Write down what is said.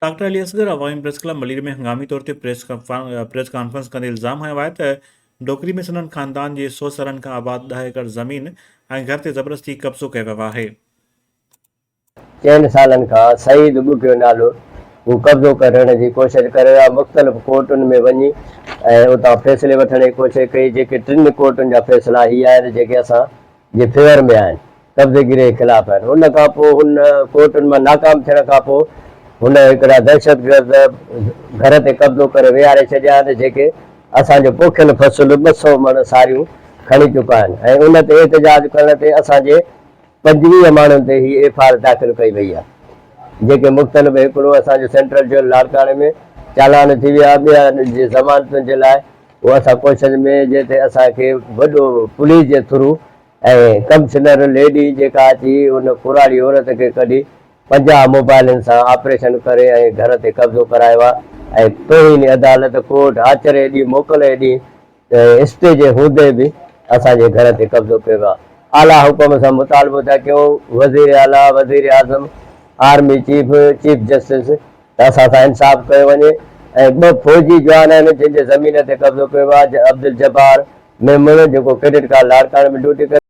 Doctor Ali Asghar عوامي press club Malir ۾ هنگامي طور تي پريس ڪانفرنس ڪندي الزام هنيو آهي ته ڊوڪري ۾ سندن خاندان جي سو سالن کان آباد ڏهه ايڪڙ زمين ۽ گهر تي زبردستي قبضو ڪيو ويو آهي. چئن سالن کان سعيد ٻگهيو نالو هو قبضو ڪرڻ جي ڪوشش ڪري رهيو آهي مختلف ڪورٽن ۾ وڃي ۽ اتان فيصلي وٺڻ جي ڪوشش ڪئي جيڪي ٽن ڪورٽن جا فيصلا هي آهن جيڪي اسان جي فيور ۾ آهن، قبضي گيري جي خلاف آهن، ان کان پوء هن ڪورٽن مان ناڪام ٿيڻ کان پوء هن هڪڙا دهشتگرد گهر تي قبضو ڪري ويهاري ڇڏيا آهن جيڪي اسان جو پوکيل فصل 200 مڻ ساريون کڻي چڪا آهن ۽ ان تي احتجاج ڪرڻ تي اسان جي 25 ماڻهن تي هي ايف آر داخل ڪئي وئي آهي جيڪي مختلف هڪڙو اسان جو سينٽرل جيل لاڙڪاڻي ۾ چالان ٿي ويا ٻيا جي ضمانتن جي لاء اهو اسان ڪوشش ۾ جنهن تي اسان کي وڏو پوليس جي ٿرو ۽ ڪمشنر ليڊي جيڪا اچي ان ڪراڙي عورت کي ڪڍي 50 موبائلن سان آپريشن ڪري ۽ گهر تي قبضو ڪرايو آهي ۽ توهين عدالت ڪورٽ آچر جي ڏينهن موڪل جي ڏينهن اسٽي جي هوندي به اسان جي گهر تي قبضو ڪيو ويو آهي اعليٰ حڪم سان مطالبو ٿا ڪيون وزير اعليٰ وزير اعظم آرمي چيف چيف جسٽس ته اسان سان انصاف ڪيو وڃي ۽ ٻه فوجي جوان آهن جن جي زمين تي قبضو ڪيو ويو آهي عبدالجبار ميمڻ جيڪو ڪيڊٽ ڪاليج لاڙڪاڻي ۾ ڊيوٽي ڪري.